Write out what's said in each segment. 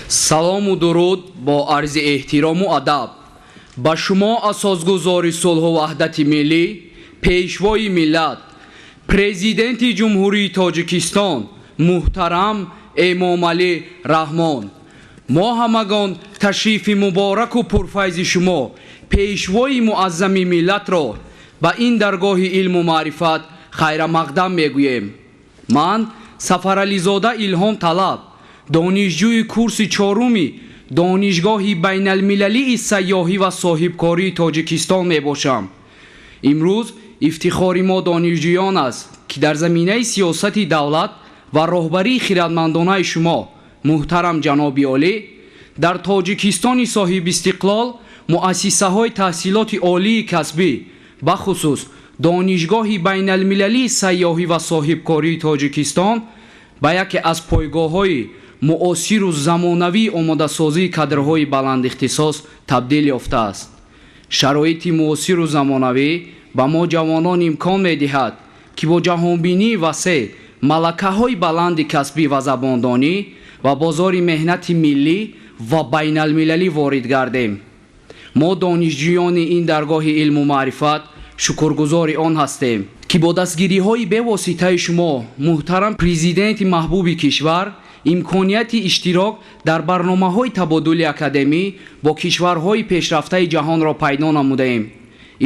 Салому дуруд бо арзи эҳтирому адаб ба шумо, асосгузори сулҳу ваҳдати миллӣ, пешвои миллат, президенти Ҷумҳурии Тоҷикистон муҳтарам Эмомалӣ Раҳмон. Мо ҳамагон ташрифи мубораку пурфайзи шумо, пешвои муаззами миллатро ба ин даргоҳи илму маърифат хайрамақдам мегӯем. Ман Сафарализода Илҳом Талаб, донишҷӯи курси чоруми Донишгоҳи байналмилалии сайёҳӣ ва соҳибкории Тоҷикистон мебошам. Имрӯз ифтихори мо донишҷӯён аст, ки дар заминаи сиёсати давлат ва роҳбарии хирадмандонаи шумо, муҳтарам ҷаноби олӣ, дар Тоҷикистони соҳибистиқлол муассисаҳои таҳсилоти олии касбӣ, бахусус Донишгоҳи байналмилалии сайёҳӣ ва соҳибкории Тоҷикистон ба яке аз пойгоҳҳои муосиру замонавии омодасозии кадрҳои баландихтисос табдил ёфтааст. Шароити муосиру замонавӣ ба мо ҷавонон имкон медиҳад, ки бо ҷаҳонбинии васеъ, малакаҳои баланди касбӣ ва забондонӣ ба бозори меҳнати миллӣ ва байналмилалӣ ворид гардем. Мо донишҷӯёни ин даргоҳи илму маърифат шукргузори он ҳастем, ки бо дастгириҳои бевоситаи шумо, муҳтарам президенти маҳбуби кишвар, имконияти иштирок дар барномаҳои табодули академӣ бо кишварҳои пешрафтаи ҷаҳонро пайдо намудаем.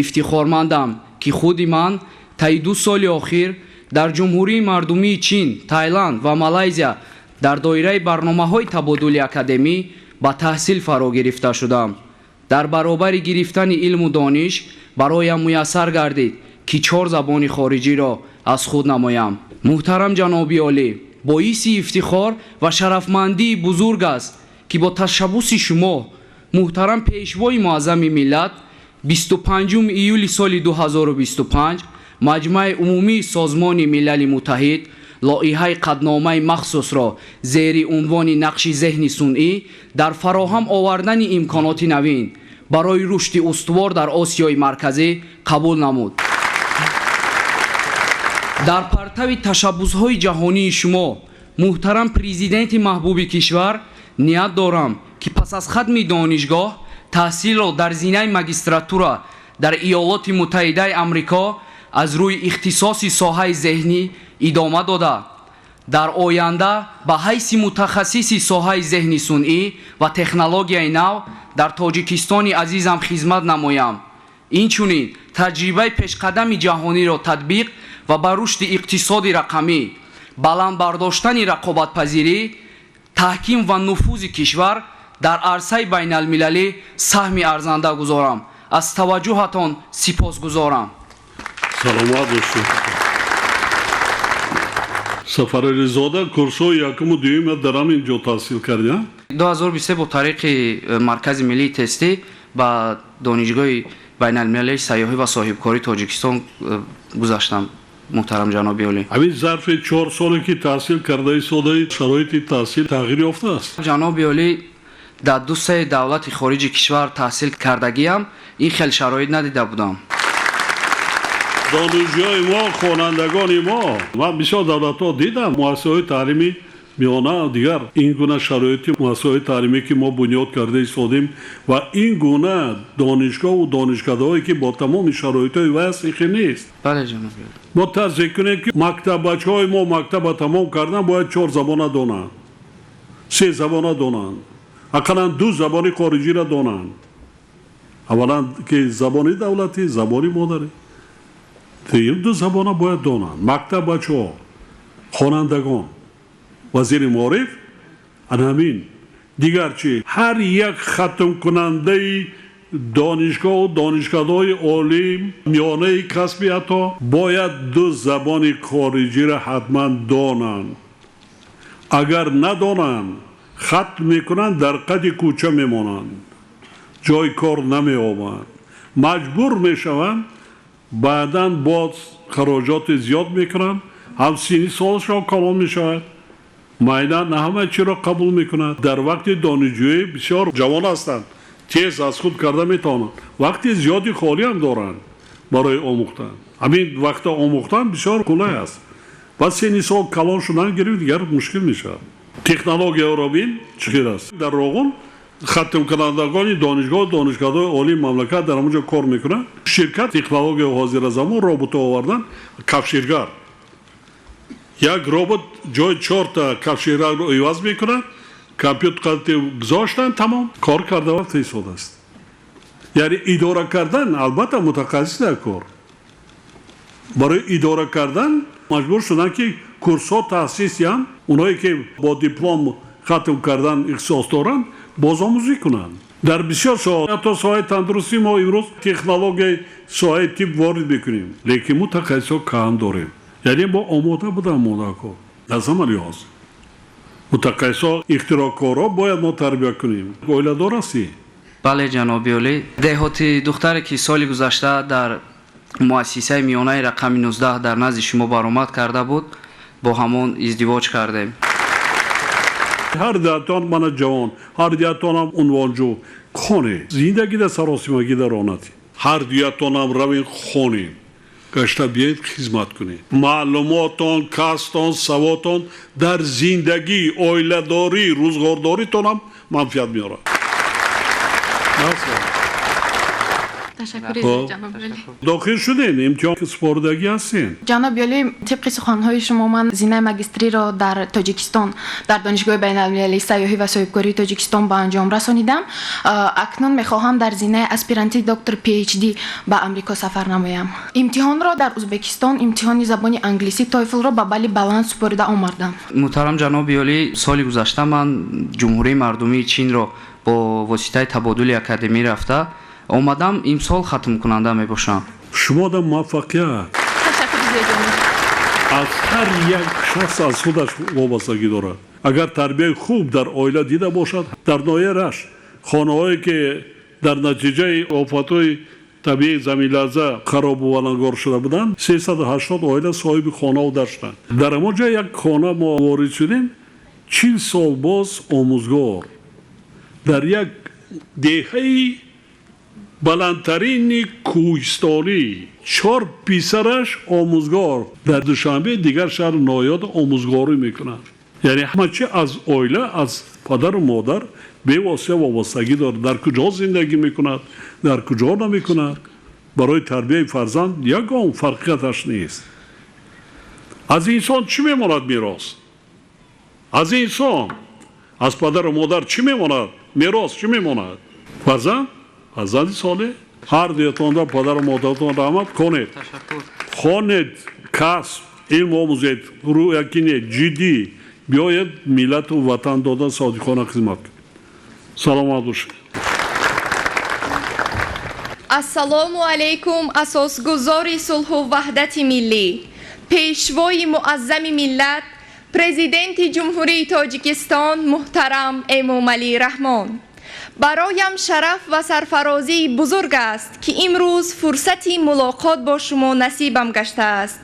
Ифтихормандам, ки худи ман таи 2 соли охир дар Ҷумҳурии Мардумии Чин, Тайланд ва Малайзия дар доираи барномаҳои табодули академӣ ба таҳсил фаро гирифта шудам. Дар баробари гирифтани илму дониш бароям муяссар гардид, ки 4 забони хориҷиро аз худ намоям. Муҳтарам ҷаноби олӣ, боиси ифтихор ва шарафмандии бузург аст, ки бо ташаббуси шумо, муҳтарам пешвои муаззами миллат, 25 июли соли 2025 Маҷмаи умумии Созмони Милали Муттаҳид лоиҳаи қадномаи махсусро зери унвони нақши зеҳни сунъӣ дар фароҳам овардани имконоти навин барои рушди устувор дар Осиёи Марказӣ қабул намуд. Дар партави ташаббусҳои ҷаҳонии шумо, муҳтарам президенти маҳбуби кишвар, ният дорам, ки пас аз хатми донишгоҳ таҳсилро дар зинаи магистратура дар Иёлоти Муттаҳидаи Амрико аз рӯи ихтисоси соҳаи зеҳнӣ идома дода, дар оянда ба ҳайси мутахассиси соҳаи зеҳни сунъӣ ва технологияи нав дар Тоҷикистони азизам хизмат намоям. Инчунин таҷрибаи пешқадами ҷаҳониро татбиқ ва ба рушди иқтисоди рақамӣ, баланд бардоштани рақобатпазирӣ, таҳким ва нуфузи кишвар дар арсаи байналмилалӣ саҳми арзанда гузорам. Аз таваҷҷӯҳатон сипосгузорам. Саломат бошед. Сафарализода, курсҳои якуму дуюм дар ҳамин ҷо таҳсил кардӣ? 2023 бо тариқи Маркази миллии тестӣ ба Донишгоҳи байналмилалии сайёҳӣ ва соҳибкории Тоҷикистон гузаштам, муҳтарам ҷаноби олӣ. Ҳамин зарфи 4 соле, ки таҳсил кардаи содаи, шароити таҳсил тағйир ёфтааст? Ҷаноби олӣ, дар ду-се давлати хориҷи кишвар таҳсил кардагиам, ин хел шароит надида будам. Донишҷӯи мо, хонандагони мо, ман бисёр давлатҳо дидам, муассисаҳои таълими миёна, дигар ин гуна шароити муассисаҳои таълимӣ, ки мо бунёд карда истодем, ва ин гуна донишгоҳу донишкадаҳое, ки бо тамоми шароитҳои вай аст, ин хел нест. Бале, ҷаноби олӣ. Мо тасдиқ кунем, ки мактаббачаҳои мо мактаба тамом кардан бояд 4 забона донанд, 3 забона донанд, ақаллан 2 забони хориҷиро донанд. Аввалан, ки забони давлатӣ, забони модарӣ, дуюм, 2 забона бояд донанд мактаббачаҳо, хонандагон. Вазири маориф ана ҳамин. Дигар чӣ? Ҳар як хатмкунандаи донишгоҳу донишкадаҳои олӣ, миёнаи касби ҳатто бояд 2 забони хориҷиро ҳатман донанд. Агар надонанд, хатм мекунанд, дар қади кӯча мемонанд, ҷои кор намеёбанд, маҷбур мешаванд, баъдан боз хароҷоти зиёд мекунанд, ҳам синни солашон калон мешавад, майда на ҳама чиро қабул мекунад. Дар вақти донишҷӯӣ бисёр ҷавон ҳастанд, тез аз худ карда метавонанд, вақти зиёди холиам доранд барои омӯхтан. Ҳамин вақта омӯхтан бисёр қулай аст. Баъд синни сол калон шудан гирифт, дигар мушкил мешавад. Технологияро бин чӣ хел аст. Дар Роғун хатмкунандагони донишгоҳ, донишгоҳҳои олии мамлакат дар ҳамонҷо кор мекунанд. Ширкат технологияи ҳозира замон роботро овардан, кафширгар. Як робот ҷои чорта кафширгарро иваз мекунад, компютер гузоштан, тамом, кор карда рафта истодааст. Яъне идора кардан албатта мутахассис дар кор. Барои идора кардан маҷбур шуданд, ки курсҳо таъсис диҳанд, онҳое ки бо диплом хатм кардан ихтисос доранд, бозомӯзӣ кунанд. Дар бисёр соҳа, ҳатто соҳаи тандурустӣ мо имрӯз технологияи соҳаи тиб ворид мекунем, лекин мутахассисҳо кам дорем. Яъне мо омода будам модако аз ҳама лиҳоз. Мутахассисҳо, ихтироъкорҳо бояд мо тарбия кунем. Оиладор ҳастӣ? Бале, ҷаноби олӣ. Деҳоти духтаре, ки соли гузашта дар муассисаи миёнаи рақами 19 дар назди шумо баромад карда буд, бо ҳамон издивоҷ кардем. Ҳар дуятон мана ҷавон, ҳар дуятонам унвонҷӯ. Хонед, зиндагӣ дар саросимагӣ даронад. Ҳар дуятонам равед хонед, гашта биёед хизмат кунед. Маълумотон, касбтон, саводтон дар зиндагӣ, оиладорӣ, рӯзғордоритонам манфиат меорад. Ташаккури зиёд, ҷаноби олӣ. Дохил шудем, имтиҳон супоридагӣ ҳастем. Ҷаноби олӣ, тибқи суханҳои шумо ман зинаи магистриро дар Тоҷикистон дар Донишгоҳи байналмилалии сайёҳӣ ва соҳибкории Тоҷикистон ба анҷом расонидам. Акнун мехоҳам дар зинаи аспирантии доктор PhD ба Амрико сафар намоям. Имтиҳонро дар Ӯзбекистон, имтиҳони забони англисӣ TOEFL-ро ба балли баланд супорида омардам. Муҳтарам ҷаноби олӣ, соли гузашта ман Ҷумҳурии Мардумии Чинро бо воситаи табодули академӣ рафта омадам, имсол хатмкунанда мебошам. Шумо дар муваффақият. Ташаккури зиёд, ҷаноб. Аз ҳар як шахс аз худаш вобастагӣ дорад. Агар тарбияи хуб дар оила дида бошад, дар ноҳияи Рашт хонаҳое ки дар натиҷаи офатҳои табиии заминларза харобу валангор шуда буданд, 380 оила соҳиби хонаву дар шуданд. Дар ҳамон ҷо як хона мо ворид шудем, 40 сол боз омӯзгор дар як деҳаи баландтарини кӯҳистонӣ, 4 писараш омӯзгор дар Душанбе, дигар шаҳру ноҳиёт омӯзгорӣ мекунанд. Яъне ҳама чи аз оила, аз падару модар бевосита вобастагӣ дорад. Дар куҷо зиндагӣ мекунад, дар куҷо намекунад, барои тарбияи фарзанд ягон фарқияташ нест. Аз инсон чӣ мемонад мерос? Аз инсон, аз падару модар чӣ мемонад? Мерос чӣ мемонад? Фарзанд? Фарзанди солеҳ. Ҳар дуятонда падару модаратон раҳмат. Хонед, хонед, касб, илм омӯзед, рӯякине ҷиддӣ биёед, миллату ватан дода содиқона хизмат кунед. Саломат бошед. Ассалому алайкум, асосгузори сулҳу ваҳдати миллӣ, пешвои муаззами миллат, президенти Ҷумҳурии Тоҷикистон муҳтарам Эмомалӣ Раҳмон. Бароям шараф ва сарфарозии бузург аст, ки имрӯз фурсати мулоқот бо шумо насибам гаштааст.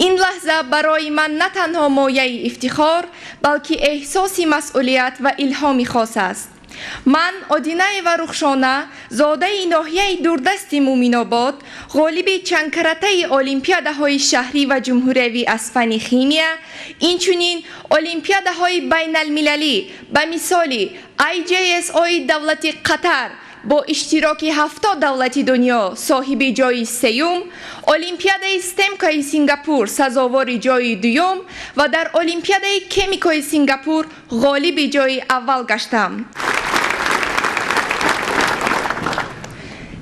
Ин лаҳза барои ман на танҳо мояи ифтихор, балки эҳсоси масъулият ва илҳоми хос аст. Ман Одинаева Рухшона, зодаи ноҳияи дурдасти Муъминобод, ғолиби чандкаратаи олимпиадаҳои шаҳрӣ ва ҷумҳуриявӣ аз фанни химия, инчунин олимпиадаҳои байналмилалӣ ба мисоли IJSO-и давлати Қатар бо иштироки 70 давлати дунё соҳиби ҷои сеюм, олимпиадаи стемкаи Сингапур сазовори ҷои дуюм ва дар олимпиадаи кемикои Сингапур ғолиби ҷои аввал гаштам.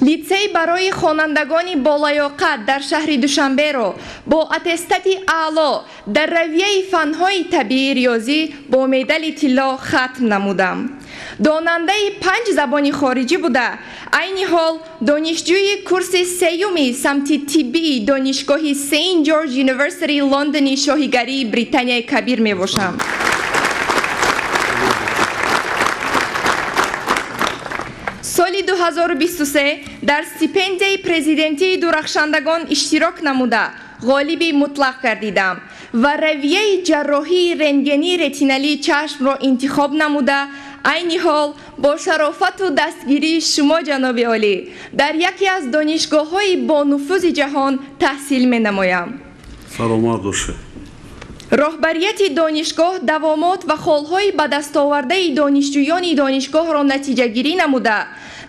Литсей барои хонандагони болаёқат дар шаҳри Душанберо бо аттестати аъло дар равияи фанҳои табиӣ риёзӣ бо медали тилло хатм намудам. Донандаи 5 забони хориҷӣ буда, айни ҳол донишҷӯи курси сеюми самти тиббии донишгоҳи Сейнт Ҷорҷ Юниверсити Лондони шоҳигарии Британияи Кабир мебошам. Соли 2023 дар стипендияи президентии дурахшандагон иштирок намуда, ғолиби мутлақ гардидам ва равияи ҷарроҳии рентгении ретиналии чашмро интихоб намуда, айни ҳол бо шарофату дастгирии шумо, ҷаноби олӣ, дар яке аз донишгоҳҳои бонуфузи ҷаҳон таҳсил менамоям. Саломат бошед. Роҳбарияти донишгоҳ давомот ва холҳои ба дастовардаи донишҷӯёни донишгоҳро натиҷагирӣ намуда,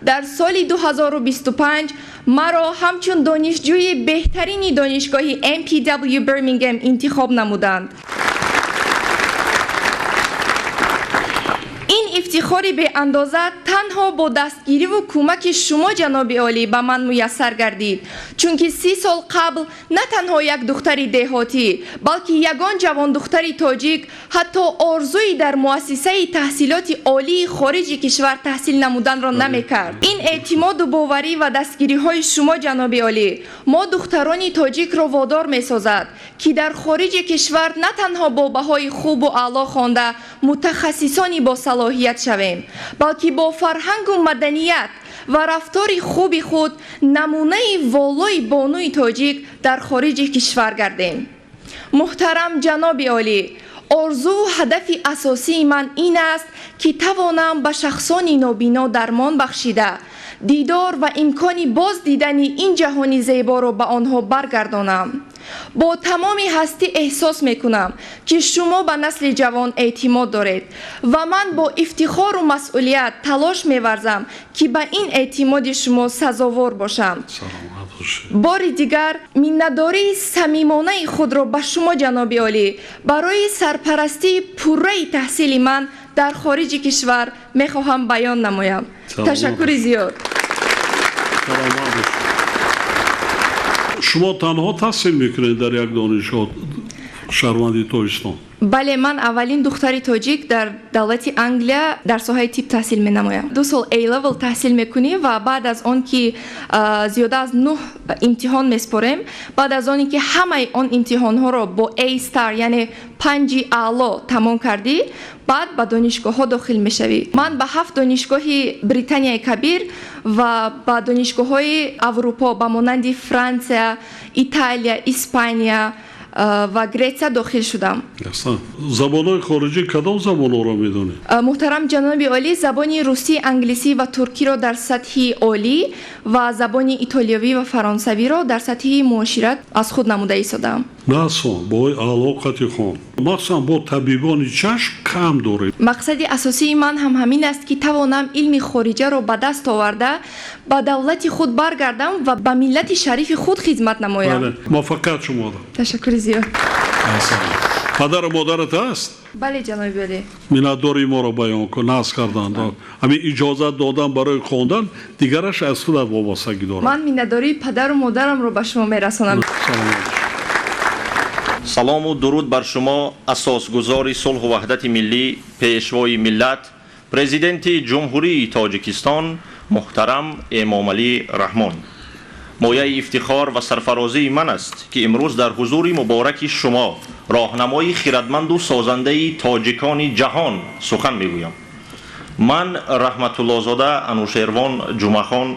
дар соли 2025 маро ҳамчун донишҷӯи беҳтарини донишгоҳи MPW Birmingham интихоб намуданд. Ин ифтихори беандоза танҳо бо дастгириву кӯмаки шумо, ҷаноби олӣ, ба ман муяссар гардид, чунки 30 сол қабл на танҳо як духтари деҳотӣ, балки ягон ҷавондухтари тоҷик ҳатто орзуи дар муассисаи таҳсилоти олии хориҷи кишвар таҳсил намуданро намекард. Ин эътимоду боварӣ ва дастгириҳои шумо, ҷаноби олӣ, мо духтарони тоҷикро водор месозад, ки дар хориҷи кишвар на танҳо бо баҳои хубу аъло хонда мутахассисони босалоҳият шавем, балки бо фарҳангу маданият ва рафтори хуби худ намунаи волои бонуи тоҷик дар хориҷи кишвар гардем. Муҳтарам ҷаноби олӣ, орзуву ҳадафи асосии ман ин аст, ки тавонам ба шахсони нобино дармон бахшида, дидор ва имкони боз дидани ин ҷаҳони зеборо ба онҳо баргардонам. Бо тамоми ҳастӣ эҳсос мекунам, ки шумо ба насли ҷавон эътимод доред ва ман бо ифтихору масъулият талош меварзам, ки ба ин эътимоди шумо сазовор бошам. Бори дигар миннатдории самимонаи худро ба шумо, ҷаноби олӣ, барои сарпарастии пурраи таҳсили ман дар хориҷи кишвар мехоҳам баён намоям. Ташаккури зиёд. Шумо танҳо таҳсил мекунед дар як донишгоҳ шаҳрванди Тоҷикистон? Бале, ман аввалин духтари тоҷик дар давлати Англия дар соҳаи тиб таҳсил менамоям. 2 сол A-level таҳсил мекунӣ ва баъд аз он ки зиёда аз 9 имтиҳон меспорем, баъд аз оне ки ҳамаи он имтиҳонҳоро бо A star, яъне 5 аъло тамом кардӣ, баъд ба донишгоҳҳо дохил мешавӣ. Ман ба 7 донишгоҳи Британияи Кабир ва ба донишгоҳҳои Аврупо ба монанди Франсия, Италия, Испания ва Гретсия дохил шудам. Забонҳои хориҷӣ кадом забонҳоро медонед? Муҳтарам ҷаноби олӣ, забони русӣ, англисӣ ва туркиро дар сатҳи олӣ ва забони итолиёвӣ ва фаронсавиро дар сатҳи муошират аз худ намуда истодаам. Насон, бо аъло қати хон. Махсусан бо табибони чашм кам доред. Мақсади асосии ман ҳам ҳамин аст, ки тавонам илми хориҷаро ба даст оварда, ба давлати худ баргардам ва ба миллати шарифи худ хизмат намоям. Муваффақият шуморо. Ташаккури зиёд. Падару модарат ҳаст? Бале, ҷаноби олӣ. Миннатдории моро баён кун, наз карданд. Ҳамин иҷозат додан барои хондан, дигараш аз худат вобастагӣ дорад. Ман миннатдории падару модарамро ба шумо мерасонам. Салому дуруд бар шумо, асосгузори сулҳу ваҳдати миллӣ, пешвои миллат, президенти Ҷумҳурии Тоҷикистон муҳтарам Эмомалӣ Раҳмон. Мояи ифтихор ва сарфарозии ман аст, ки имрӯз дар ҳузури мубораки шумо, роҳнамои хирадманду созандаи тоҷикони ҷаҳон сухан мегӯям. Ман Раҳматуллозода Анушервон Ҷумъахон,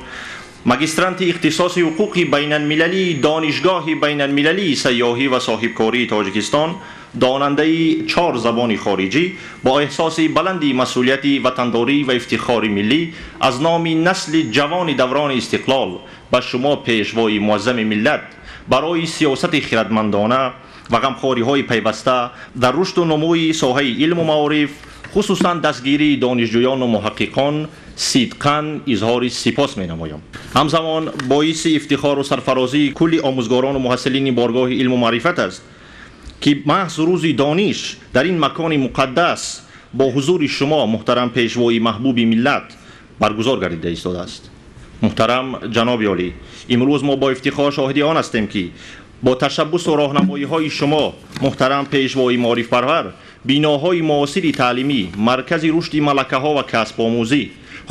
магистранти ихтисоси ҳуқуқи байналмилалии Донишгоҳи байналмилалии сайёҳӣ ва соҳибкории Тоҷикистон, донандаи 4 забони хориҷӣ, бо эҳсоси баланди масъулияти ватандорӣ ва ифтихори миллӣ аз номи насли ҷавони даврони истиқлол ба шумо, пешвои муаззами миллат, барои сиёсати хирадмандона ва ғамхориҳои пайваста дар рушду нумӯи соҳаи илму маориф, хусусан дастгирии донишҷӯёну муҳаққиқон, сидқан изҳори сипос менамоям. Ҳамзамон боиси ифтихору сарфарозии кулли омӯзгорону муҳассилини боргоҳи илму маърифат аст, ки маҳз рӯзи дониш дар ин макони муқаддас бо ҳузури шумо, муҳтарам пешвои маҳбуби миллат, баргузор гардида истодааст. Муҳтарам ҷаноби олӣ, имрӯз мо бо ифтихор шоҳиди он ҳастем, ки бо ташаббусу роҳнамоиҳои шумо, муҳтарам пешвои маорифпарвар, биноҳои муосири таълимӣ, маркази рушди малакаҳо ва касбомӯзӣ,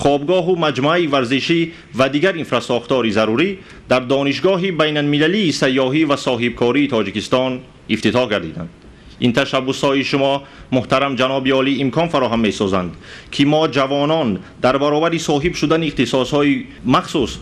хобгоҳу маҷмӯаи варзишӣ ва дигар инфрасохтори зарурӣ дар Донишгоҳи байналмилалии сайёҳӣ ва соҳибкории Тоҷикистон ифтитоҳ гардиданд. Ин ташаббусҳои шумо, муҳтарам ҷаноби олӣ, имкон фароҳам месозанд, ки мо ҷавонон дар баробари соҳиб шудани ихтисосҳои махсус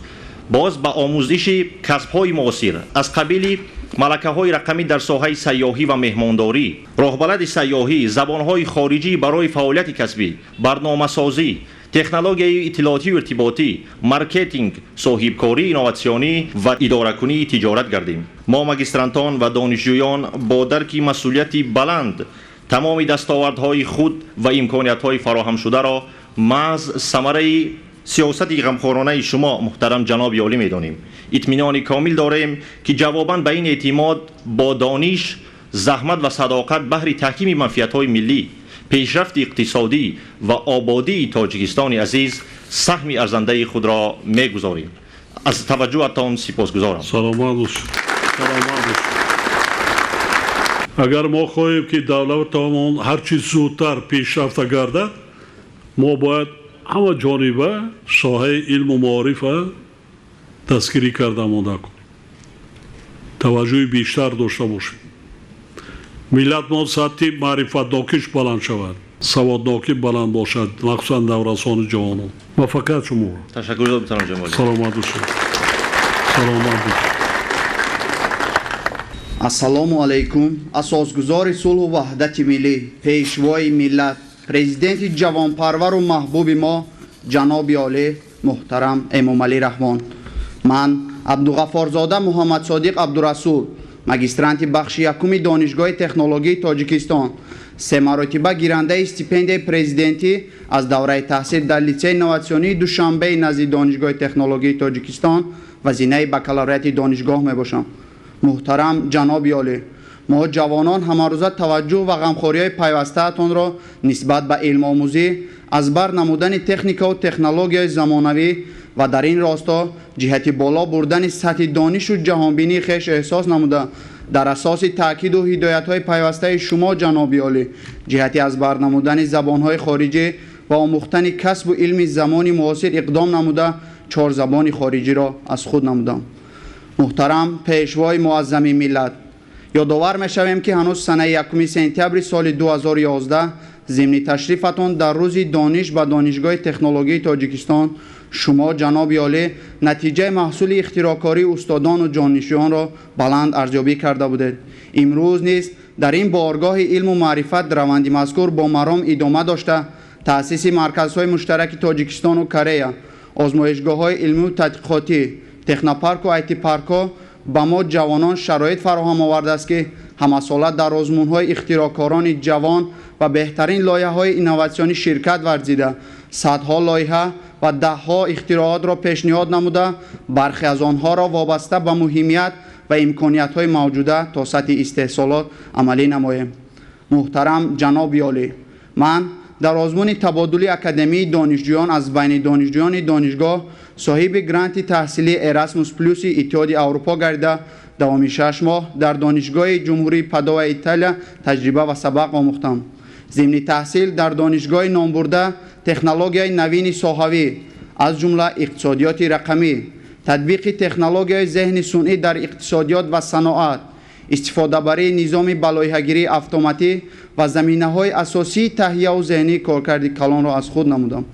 боз ба омӯзиши касбҳои муосир аз қабили малакаҳои рақамӣ дар соҳаи сайёҳӣ ва меҳмондорӣ, роҳбалади сайёҳӣ, забонҳои хориҷӣ барои фаъолияти касбӣ, барномасозӣ, технологияи иттилоотию иртиботӣ, маркетинг, соҳибкории инноватсионӣ ва идоракунии тиҷорат гардем. Мо, магистрантон ва донишҷӯён, бо дарки масъулияти баланд тамоми дастовардҳои худ ва имкониятҳои фароҳамшударо маҳз самараи сиёсати ғамхоронаи шумо, муҳтарам ҷаноби олӣ, медонем. Итминони комил дорем, ки ҷавобан ба ин эътимод бо дониш, заҳмат ва садоқат баҳри таҳкими манфиатҳои миллӣ, пешрафти иқтисодӣ ва ободии Тоҷикистони азиз саҳми арзандаи худро мегузорем. Аз таваҷҷӯҳатон сипосгузорам. Саломат бошед, саломат бошед. Агар мо хоҳем, ки давлатамон ҳарчи зудтар пешрафта гардад, мо бояд ҳама ҷониба соҳаи илму маорифа дастгирӣ карда монда кунем, таваҷҷӯҳи бештар дошта бошем. Миллат мо сатҳи маърифатнокиш баланд шавад, саводнокӣ баланд бошад, махсусан наврасону ҷавонон. Муваффақият шуморо. Ташаккур, муҳтарам ҷаноби олӣ. Саломат бошед, саломат бошед. Ассалому алайкум, асосгузори сулҳу ваҳдати миллӣ, пешвои миллат, президенти ҷавонпарвару маҳбуби мо, ҷаноби олӣ муҳтарам Эмомалӣ Раҳмон. Ман, Абдуғаффорзода Муҳаммадсодиқ Абдурасул, магистранти бахши якуми Донишгоҳи технологияи Тоҷикистон, се маротиба гирандаи стипендияи президентӣ, аз давраи таҳсил дар Литсеи инноватсионии Душанбеи назди Донишгоҳи технологияи Тоҷикистон ва зинаи бакалавриати донишгоҳ мебошам. Муҳтарам ҷаноби олӣ, мо ҷавонон ҳамарӯза таваҷҷӯҳ ва ғамхориҳои пайвастаатонро нисбат ба илмомӯзӣ, аз бар намудани техникаву технологияи замонавӣ ва дар ин росто ҷиҳати боло бурдани сатҳи донишу ҷаҳонбинии хеш эҳсос намуда, дар асоси таъкиду ҳидоятҳои пайвастаи шумо, ҷаноби олӣ, ҷиҳати аз бар намудани забонҳои хориҷӣ ва омӯхтани касбу илми замони муосир иқдом намуда, чор забони хориҷиро аз худ намудам. Муҳтарам пешвои муаззами миллат, ёдовар мешавем, ки ҳанӯз санаи 1 сентябри соли 2011 зимни ташрифатон дар Рӯзи дониш ба Донишгоҳи технологияи Тоҷикистон шумо, ҷаноби олӣ, натиҷаи маҳсули ихтироъкории устодону донишҷӯёнро баланд арзёбӣ карда будед. Имрӯз низ дар ин боргоҳи илму маърифат раванди мазкур бо маром идома дошта, таъсиси марказҳои муштараки Тоҷикистону Корея, озмоишгоҳҳои илмию тадқиқотӣ, технопарку айти-паркҳо ба мо ҷавонон шароит фароҳам овардааст, ки ҳамасола дар озмунҳои ихтироъкорони ҷавон ва беҳтарин лоиҳаҳои инноватсионӣ ширкат варзида, садҳо лоиҳа ва даҳҳо ихтироотро пешниҳод намуда, бархе аз онҳоро вобаста ба муҳимият ва имкониятҳои мавҷуда то сатҳи истеҳсолот амалӣ намоем. Муҳтарам ҷаноби олӣ, ман дар озмуни табодули академии донишҷӯён аз байни донишҷӯёни донишгоҳ соҳиби гранти таҳсилии Эрасмус Плюси Иттиҳоди Аврупо гардида, давоми 6 моҳ дар Донишгоҳи Ҷумҳурии Падова, Италия, таҷриба ва сабақ омӯхтам. Зимни таҳсил дар донишгоҳи номбурда технологияи навини соҳавӣ, аз ҷумла иқтисодиёти рақамӣ, татбиқи технологияи зеҳни сунъӣ дар иқтисодиёт ва саноат, истифодабарии низоми ба лоиҳагирии автоматӣ ва заминаҳои асосии таҳияву зеҳнии коркарди калонро аз худ намудам.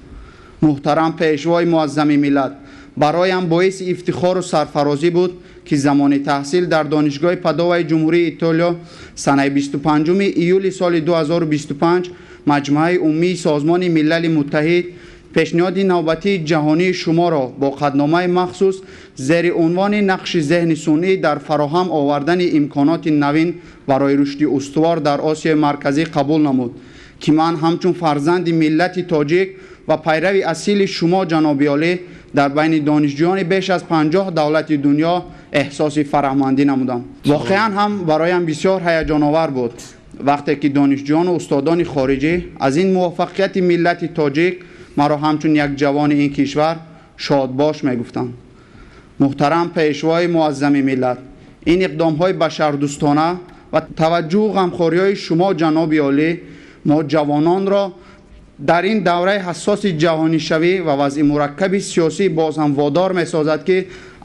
Муҳтарам пешвои муаззами миллат, бароям боиси ифтихору сарфарозӣ буд, ки замони таҳсил дар Донишгоҳи Падоваи Ҷумҳурии Итолиё санаи 25 июли соли 2025 Маҷмӯаи Умумии Созмони Милали Муттаҳид пешниҳоди навбатии ҷаҳонии шуморо бо қатъномаи махсус зери унвони «Нақши зеҳни сунъӣ дар фароҳам овардани имконоти навин барои рушди устувор дар Осиёи Марказӣ» қабул намуд, ки ман ҳамчун фарзанди миллати тоҷик ва пайрави асили шумо, ҷаноби олӣ, дар байни донишҷӯёни беш аз 50 давлати дунё эҳсоси фараҳмандӣ намудам. Воқеан ҳам бароям бисёр ҳаяҷоновар буд, вақте ки донишҷӯёну устодони хориҷӣ аз ин муваффақияти миллати тоҷик маро ҳамчун як ҷавони ин кишвар шодбош мегуфтанд. Муҳтарам пешвои муаззами миллат, ин иқдомҳои башардӯстона ва таваҷҷӯҳу ғамхориҳои шумо, ҷаноби олӣ, мо ҷавононро дар ин давраи ҳассоси ҷаҳонишавӣ ва вазъи мураккаби сиёсӣ боз ҳам водор месозад, ки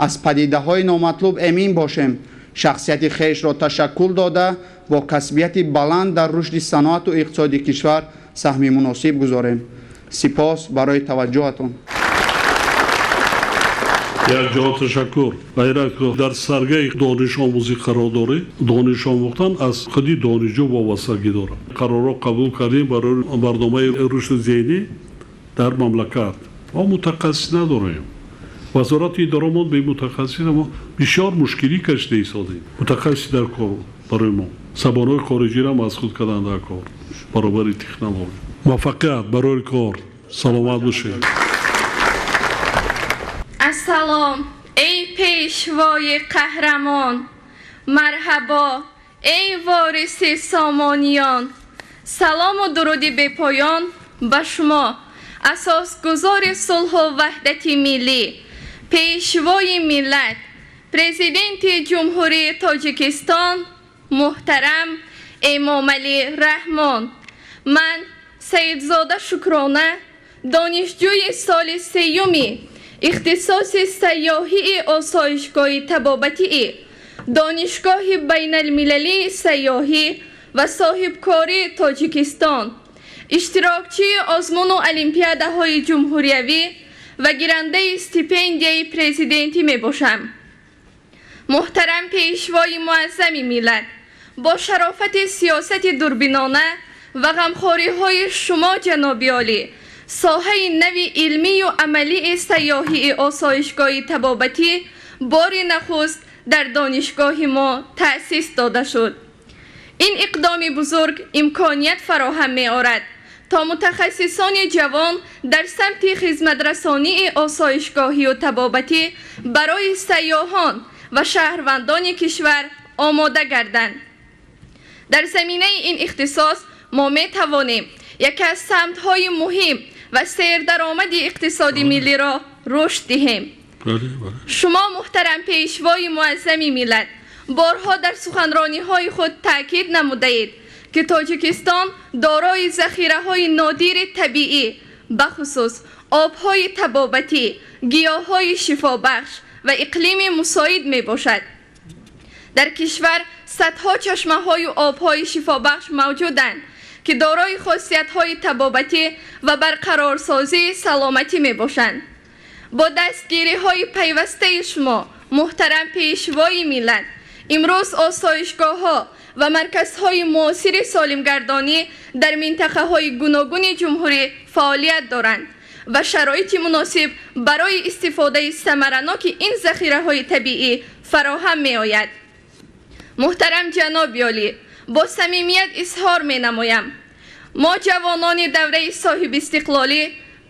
аз падидаҳои номатлуб эмин бошем, шахсияти хешро ташаккул дода, бо касбияти баланд дар рушди саноату иқтисоди кишвар саҳми муносиб гузорем. Сипос барои таваҷҷӯҳатон. Як ҷо ташаккур. Ғайрат, дар саргаи донишомӯзӣ қарор дорӣ. Дониш омӯхтан аз худи донишҷӯ вобастагӣ дорад. Қарорро қабул кардем барои барномаи рушди зеҳнӣ. Дар мамлакат мо мутахассис надорем. Вазорати идорамон бе мутахассис мо бисёр мушкилӣ кашида истодем. Мутахассис дар кор барои мо. Забонҳои хориҷиро ҳам аз худ кардан дар кор баробари технология. Муваффақият барои кор. Саломат бошед. Ассалом, эй пешвои қаҳрамон, марҳабо, эй вориси сомониён. Салому дуруди бепоён ба шумо, асосгузори сулҳу ваҳдати миллӣ, пешвои миллат, президенти Ҷумҳурии Тоҷикистон муҳтарам Эмомалӣ Раҳмон. Ман Саидзода Шукрона, донишҷӯи соли сеюми ихтисоси сайёҳии осоишгоҳи табобатии Донишгоҳи байналмилалии сайёҳӣ ва соҳибкории Тоҷикистон, иштирокчии озмуну олимпиадаҳои ҷумҳуриявӣ ва гирандаи стипендияи президентӣ мебошам. Муҳтарам пешвои муаззами миллат, бо шарофати сиёсати дурбинона ва ғамхориҳои шумо ҷаноби олӣ, соҳаи нави илмию амалии сайёҳии осоишгоҳи табобатӣ бори нахуст дар донишгоҳи мо таъсис дода шуд. Ин иқдоми бузург имконият фароҳам меорад, то мутахассисони ҷавон дар самти хизматрасонии осоишгоҳию табобатӣ барои сайёҳон ва шаҳрвандони кишвар омода гарданд. Дар заминаи ин ихтисос мо метавонем яке аз самтҳои муҳим ва сердаромади иқтисоди миллиро рушд диҳем. Шумо муҳтарам пешвои муаззами миллат, борҳо дар суханрониҳои худ таъкид намудаед, ки Тоҷикистон дорои захираҳои нодири табиӣ, бахусус обҳои табобатӣ, гиёҳҳои шифобахш ва иқлими мусоид мебошад. Дар кишвар садҳо чашмаҳою обҳои шифобахш мавҷуданд, ки дорои хосиятҳои табобатӣ ва барқарорсозии саломатӣ мебошанд. Бо дастгириҳои пайвастаи шумо, муҳтарам пешвои миллат, имрӯз осоишгоҳҳо ва марказҳои муосири солимгардонӣ дар минтақаҳои гуногуни ҷумҳурӣ фаъолият доранд ва шароити муносиб барои истифодаи самараноки ин захираҳои табиӣ фароҳам меояд. Муҳтарам ҷаноби олӣ, бо самимият изҳор менамоям, мо ҷавонони давраи соҳибистиқлолӣ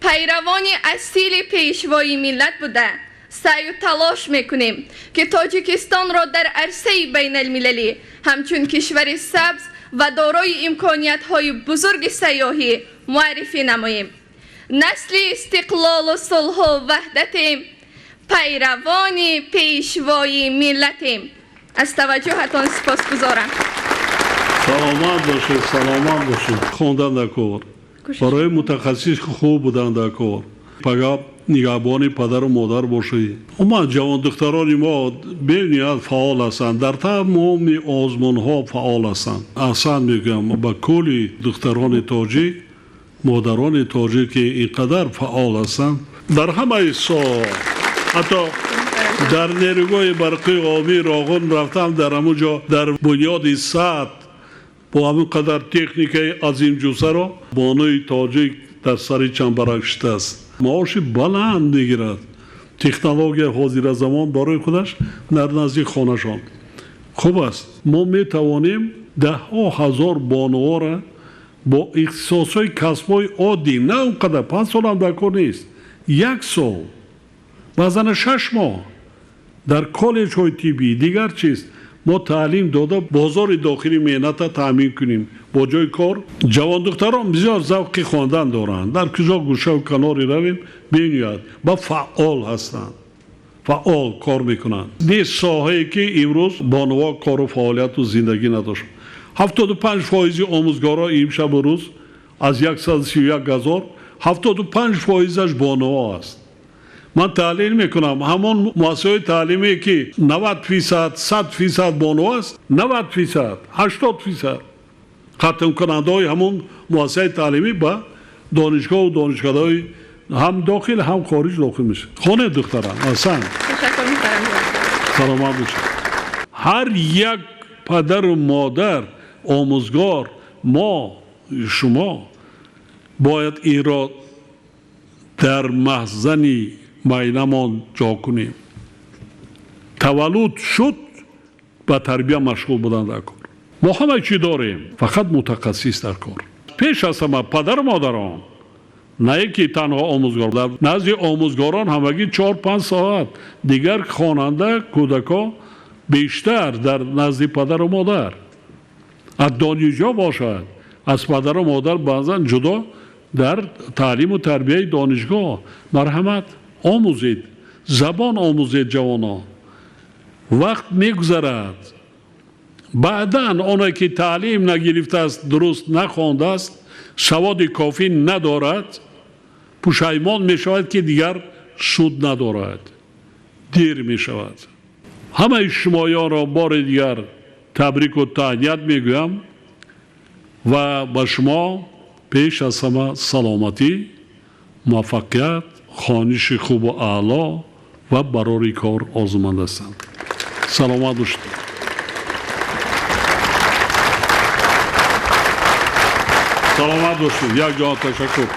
пайравони асили пешвои миллат буда, саъю талош мекунем, ки Тоҷикистонро дар арсаи байналмилалӣ ҳамчун кишвари сабз ва дорои имкониятҳои бузурги сайёҳӣ муаррифӣ намоем. Насли истиқлолу сулҳу ваҳдатем, пайравони пешвои миллатем. Аз таваҷҷӯҳатон сипосгузорам. Саломат бошед, саломат бошед. Хондан дар кор, барои мутахассис хуб будан дар кор, пагоҳ нигаҳбони падару модар бошед. Умуман ҷавондухтарони мо бениҳоят фаъол ҳастанд, дар тамоми озмунҳо фаъол ҳастанд. Аҳсан мегӯям ба кулли духтарони тоҷик, модарони тоҷик, ки ин қадар фаъол ҳастанд дар ҳамаи соҳа. Ҳатто дар нерӯгоҳи барқии обии Роғун рафтам, дар ҳамон ҷо дар бунёди сад бо ҳамин қадар техникаи азимҷусаро бонуи тоҷик дар сари чамбарак шудааст. Маоши баланд мегирад. Технология ҳозира замон барои худаш дар назди хонашон хуб аст. Мо метавонем даҳҳо ҳазор бонуҳоро бо ихтисосҳои касбҳои оддӣ, на он қадар, 5 солам дар кор нест, як сол, баъзан 6 моҳ дар коллеҷҳои тиббӣ дигар чиз мо таълим дода бозори дохили меҳната таъмин кунем бо ҷои кор. Ҷавондухтарон бисёр завқи хондан доранд, дар куҷо гӯшаву каноре равем бениҳоят ба фаъол ҳастанд, фаъол кор мекунанд. Нест соҳае ки имрӯз бонуҳо кору фаъолияту зиндагӣ надошт. 75% омӯзгорон имшабу рӯз аз 131 ҳазор 75%-аш бонуҳо аст. Ман таҳлил мекунам, ҳамон муассисаҳои таълимие ки 90%, 100% бонуҳо аст, 90%, 80% хатмкунандаҳои ҳамон муассисаи таълимӣ ба донишгоҳу донишкадаҳои ҳам дохил, ҳам хориҷ дохил мешаванд. Хонед духтарам, аҳсан. Саломат бошед. Ҳар як падару модар, омӯзгор, мо, шумо бояд инро Дар маҳзани майнамон ҷо кунем. Таваллуд шуд, ба тарбия машғул будан дар кор. Мо ҳама чӣ дорем, фақат мутахассис дар кор. Пеш аз ҳама падару модарон, на ки танҳо омӯзгор. Дар назди омӯзгорон ҳамагӣ 4-5 соат, дигар хонанда кӯдако бештар дар назди падару модар. Аз донишҷо бошад, аз падару модар баъзан ҷудо дар таълиму тарбияи донишгоҳ. Марҳамат, омӯзед, забон омӯзед ҷавонон. Вақт мегузарад. Баъдан оне ки таълим нагирифтааст, дуруст нахондааст, саводи кофӣ надорад, пушаймон мешавад, ки дигар суд надорад, дер мешавад. Ҳамаи шумоёнро бори дигар табрику таҳният мегӯям ва ба шумо пеш аз ҳама саломатӣ, муваффақият, хониши хубу аъло ва барори кор орзуманд ҳастам. Саломат бошед. Саломат бошед. Як ҷо ташаккур.